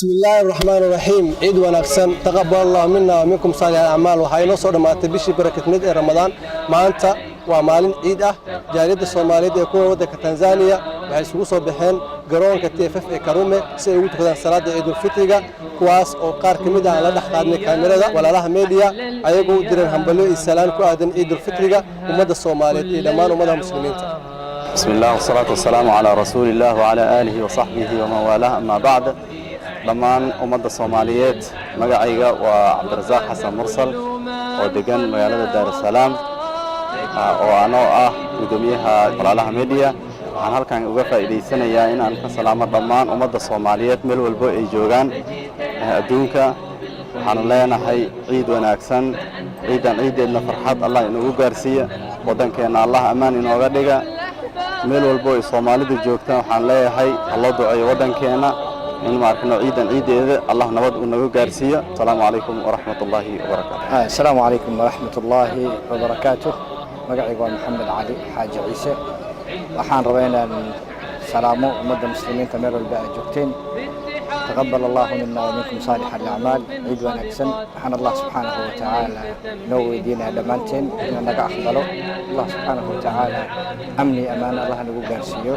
بسم الله الرحمن الرحيم. Ciid wanaagsan. تقبل الله منا ومنكم صالح الأعمال. Waxaa inoo soo dhammaatay bishii barakatneed ee Ramadaan. Maanta waa maalin ciid ah. Jaaliyadda Soomaaliyeed ee kuwa waddanka Tanzania waxay isugu soo baxeen garoonka TFF ee Karume si ay ugu tukadaan salaada Ciidulfitriga, kuwaas oo qaar ka mid ah aan la dhex qaadnay kaamirada Walaalaha Media, ayagoo u direen hambalyo iyo salaan ku aadan Ciidulfitriga ummadda Soomaaliyeed iyo dhammaan ummadaha Muslimiinta. بسم الله والصلاة والسلام على رسول الله وعلى آله وصحبه ومن والاه، أما بعد. Dhammaan ummadda Soomaaliyeed, magacayga waa Cabdirasaaq Xasan Mursal oo degan magaalada Daarusalaam, oo anoo ah guddoomiyaha Walaalaha Media. Waxaan halkan uga faa'iidaysanayaa inaan ka salaamo dhammaan ummadda Soomaaliyeed meel walbo ay joogaan adduunka. Waxaanu leenahay ciid wanaagsan. Ciidan ciiddeedna farxad Allah inoogu gaarsiiya. Waddankeenna Allah ammaan inooga dhiga. Meel walbo ay Soomaalidu joogtaan, waxaan leeyahay ha loo duceeyo waddankeenna in maarkano ciidan ciiddeeda Allah nabad uu naga gaarsiiyo. Asalaamu calaykum waraxmat ullaahi wabarakaatu. Asalaamu calaykum waraxmat ullaahi wabarakaatuh. Magacayga waa Maxamed Cali Xaaji Ciise. Waxaan rabaa inaan salaamo ummadda Muslimiinta meel walba aad joogteen. تقبل الله منا ومنكم صالح الأعمال. Ciid wanaagsan. Waxaan Allah subxaanahu wa tacaala noo weydiinaya dhammaanteen inuu naga aqbalo. Allah subxaanahu wa tacaala amni amaan Allah nagu gaarsiiyo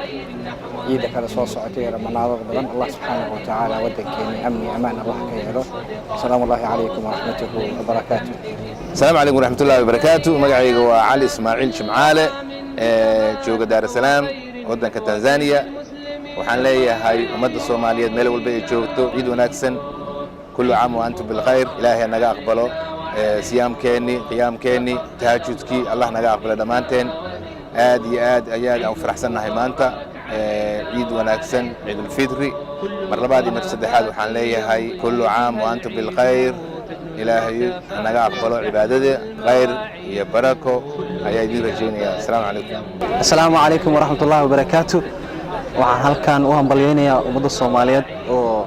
ciida kale soo socotay ee ramanaadada badan. Allah subxaanahu wa tacaala waddankeeni amni amaan Allah ka yeelo. Asalaamu allahi calaykum waraxmatuhu wabarakaatuh. Asalaamu calaykum waraxmatullahi wabarakaatu. Magacayga waa Cali Ismaaciil Jimcaale, jooga Daar es Salaam, waddanka Tanzania. Waxaan leeyahay ummadda Soomaaliyeed meel walba ay joogto, ciid wanaagsan. كل عام وأنتم بالخير. Ilaahay naga aqbalo siyaamkeenni, qiyaamkeenni, tahajudkii. Allah naga aqbalo dhammaanteen. Aad iyo aad ayaad aan u faraxsannahay maanta. Ciid wanaagsan, Ciidulfitri. Mar labaad iyo mar saddexaad waxaan leeyahay كل عام وأنتم بالخير. Ilaahay naga aqbalo cibaadada. Khayr iyo barako ayaa idiin rajaynaya. Asalaamu calaykum. Asalaamu calaykum waraxmat ullahi wabarakaatu. Waxaan halkan u hambalyaynayaa ummadda Soomaaliyeed oo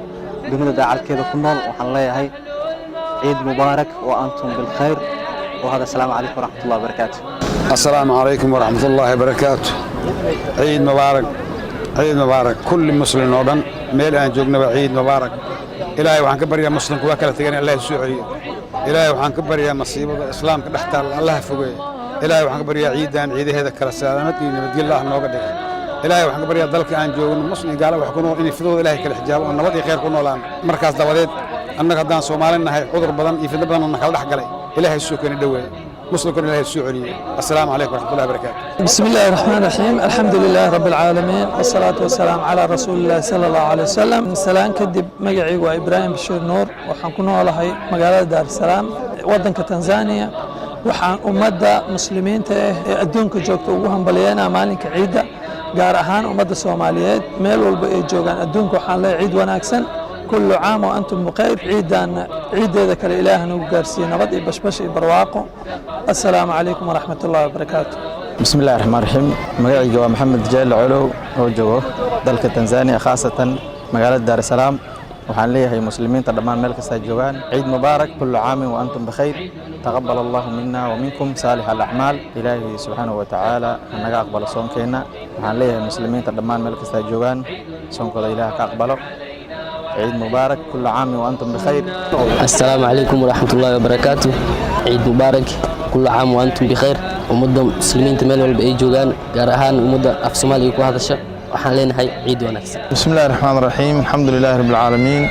dunida daacalkeeda ku nool. Waxaan leeyahay ciid mubaarak وأنتم بالخير. وهذا asalaamu calaykum waraxmat ullahi wabarakaatu. السلام عليكم ورحمة الله وبركاته. عيد مبارك، عيد مبارك كل مسلم oo dhan meel aan joognaba. ciid mubaarak. Ilaahay waxaan ka baryaa muslimku waa kala tegan, Allah soo celiyo. Ilaahay waxaan ka baryaa masiibada Islaamka dhex taal Allah fogeeyo. Ilaahay waxaan ka baryaa ciidan ciidaheeda kala salaamad iyo nabadgelyo Allah nooga dhigo. Ilaahay waxaan ka baryaa dalka aan joogno muslim iyo gaalo wax ku nool inay fidooda Ilaahay kala xijaabo oo nabad iyo khayr ku noolaan. Markaas dabadeed, annaga haddaan Soomaali nahay, cudur badan iyo fidno badan na kala dhex galay. Ilaahay soo keeni dhoweeye, muslimkuna Ilaahay soo celiyey. Assalaamu calaykum waraxmatullahi wabarakaatu. بسم الله الرحمن الرحيم، الحمد لله رب العالمين، والصلاة والسلام على رسول الله صلى الله عليه وسلم. Salaan kadib, magacaygu waa Ibraahim Bashiir Nuur. Waxaan ku noolahay magaalada Daar es Salaam, wadanka Tanzania. Waxaan ummadda Muslimiinta ah ee adduunka joogta ugu hambalyeynaa maalinka ciidda, gaar ahaan ummadda Soomaaliyeed meel walba ay joogaan adduunka. Waxaan leeyahay ciid wanaagsan، كل عام وأنتم بخير. Ciidan ciiddeeda kale Ilaah nagu gaarsiiye nabad iyo bashbash iyo barwaaqo. Assalaamu calaykum waraxmat ullahi wabarakaatu. Bismi illahi raxmaan raxiim. Magacayga waa Maxamed Jaale Colow oo joogo dalka Tanzania, khaasatan magaalada Daar es Salaam. Waxaan leeyahay muslimiinta dhammaan meel kastaa joogaan, ciid mubaarak، كل عام وأنتم بخير، تقبل الله منا ومنكم صالح الأعمال. Ilaahay subxaanahu wa tacaala ha naga aqbalo soonkeenna. Waxaan leeyahay muslimiinta dhammaan meel kastaa joogaan, soonkooda Ilaah ka aqbalo. Ciid mubaarak، كل عام وأنتم بخير. Asalaamu calaykum waraxmat ullaahi wabarakaatu. Ciid mubaarak، كل عام وأنتم بخير. Ummadda Muslimiinta meel walba ay joogaan, gaar ahaan ummadda af Soomaaliga ku hadasha, waxaan leenahay ciid wanaagsan. بسم الله الرحمن الرحيم، الحمد لله رب العالمين،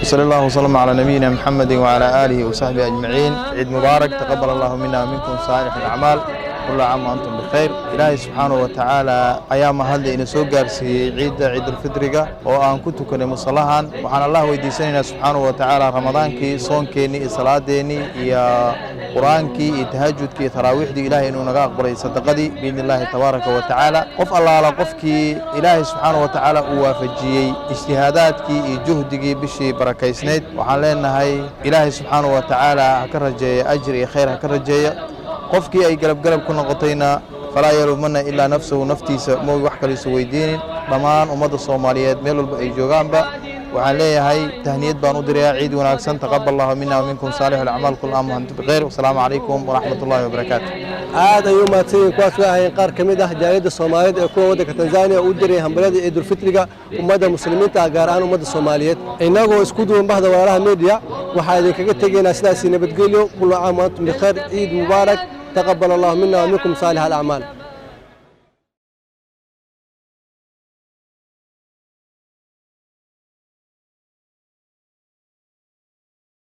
وصلى الله وسلم على نبينا محمد وعلى آله وصحبه أجمعين. عيد مبارك، تقبل الله منا ومنكم صالح الأعمال، كل عام وأنتم بخير. إلهي سبحانه وتعالى ayaa mahadle ina soo gaarsiiyey ciidda Ciidulfidriga oo aan ku tukanay musallahan. Waxaan Allah weydiisanaynaa subxaanahu wa tacaala Ramadaankii, soonkeenii iyo salaadeenii iyo Qur-aankii iyo tahajudkii iyo taraawiixdii, Ilahay inuu naga aqbalay sadaqadii biidni illaahi tabaaraka wa tacaala. Qof allaala qofkii Ilaahay subxaanahu wa tacaala uu waafajiyey ijtihaadaadkii iyo juhdigii bishii barakaysnayd, waxaan leenahay Ilaahay subxaanahu wa tacaala ha ka rajeeya ajir iyo khayr ha ka rajeeya. Qofkii ay galabgalab ku noqotayna، فلا يلومن إلا نفسه، naftiisa moogi wax kale isu weydiinin. Dhammaan ummadda Soomaaliyeed meel walba ay joogaanba, waxaan leeyahay tahniyad baan u dirayaa. Ciid wanaagsan، تقبل الله منا ومنكم صالح الأعمال، كل عام وأنتم بخير. والسلام عليكم ورحمة الله وبركاته. Aad ayay u mahadsan yihiin. Kuwaas waxay ahaayeen qaar ka mid ah jaaliyadda Soomaaliyeed ee kuwa waddanka Tanzania u diray hambalyada Ciidulfitriga ummadda muslimiinta ah, gaar ahaan ummadda Soomaaliyeed. Innagoo isku duwan bahda Walaalaha Media, waxaa idinkaga tegaynaa sidaasi nabadgelyo. Kullu caam wa antum bikhayr. Ciid mubaarak. Taqabal Allahu mina wa minkum saalix alacmaal.